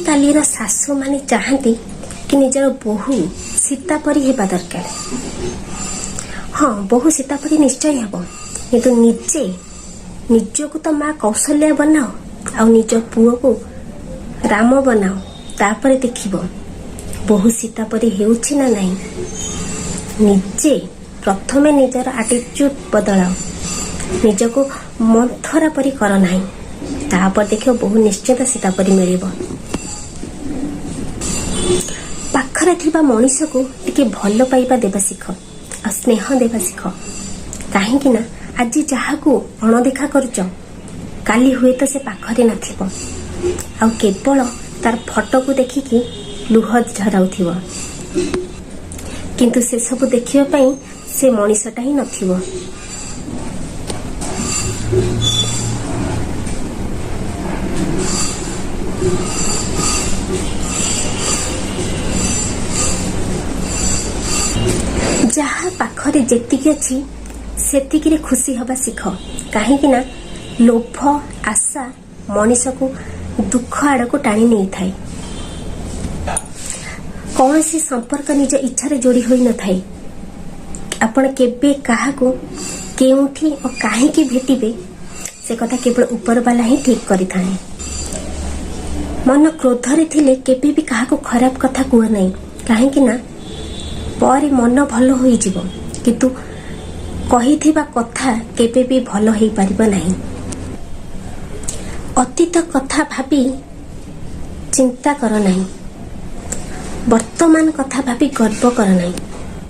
ଆଜିକାଲିର ଶାଶୁମାନେ ଚାହାନ୍ତି କି ନିଜର ବୋହୂ ସୀତା ପରି ହେବା ଦରକାର। ହଁ, ବୋହୂ ସୀତା ପରି ନିଶ୍ଚୟ ହେବ, କିନ୍ତୁ ନିଜେ ନିଜକୁ ତ ମା କୌଶଲ୍ୟା ବନାଅ ଆଉ ନିଜ ପୁଅକୁ ରାମ ବନାଅ। ତାପରେ ଦେଖିବ ବୋହୂ ସୀତା ପରି ହେଉଛି ନା ନାହିଁ। ନିଜେ ପ୍ରଥମେ ନିଜର ଆଟିଚ୍ୟୁଡ୍ ବଦଳାଅ, ନିଜକୁ ମନ୍ଥରା ପରି କର ନାହିଁ। ତାପରେ ଦେଖିବ ବୋହୂ ନିଶ୍ଚିତ ସୀତା ପରି ମିଳିବ। ପାଖରେ ଥିବା ମଣିଷକୁ ଟିକେ ଭଲ ପାଇବା ଦେବା ଶିଖ ଆଉ ସ୍ନେହ ଦେବା ଶିଖ। କାହିଁକି ନା ଆଜି ଯାହାକୁ ଅଣଦେଖା କରୁଛ, କାଲି ହୁଏତ ସେ ପାଖରେ ନଥିବ ଆଉ କେବଳ ତାର ଫଟୋକୁ ଦେଖିକି ଲୁହ ଝରାଉଥିବ, କିନ୍ତୁ ସେସବୁ ଦେଖିବା ପାଇଁ ସେ ମଣିଷଟା ହିଁ ନଥିବ। ଯାହା ପାଖରେ ଯେତିକି ଅଛି, ସେତିକିରେ ଖୁସି ହେବା ଶିଖ। କାହିଁକି ନା ଲୋଭ, ଆଶା ମଣିଷକୁ ଦୁଃଖ ଆଡ଼କୁ ଟାଣି ନେଇଥାଏ। କୌଣସି ସମ୍ପର୍କ ନିଜ ଇଚ୍ଛାରେ ଯୋଡ଼ି ହୋଇନଥାଏ। ଆପଣ କେବେ, କାହାକୁ, କେଉଁଠି ଓ କାହିଁକି ଭେଟିବେ, ସେ କଥା କେବଳ ଉପରବାଲା ହିଁ ଠିକ୍ କରିଥାଏ। ମନ କ୍ରୋଧରେ ଥିଲେ କେବେ ବି କାହାକୁ ଖରାପ କଥା କୁହ ନାହିଁ। କାହିଁକି ନା ପରେ ମନ ଭଲ ହୋଇଯିବ, କିନ୍ତୁ କହିଥିବା କଥା କେବେ ବି ଭଲ ହେଇପାରିବ ନାହିଁ। ଅତୀତ କଥା ଭାବି ଚିନ୍ତା କର ନାହିଁ, ବର୍ତ୍ତମାନ କଥା ଭାବି ଗର୍ବ କର ନାହିଁ।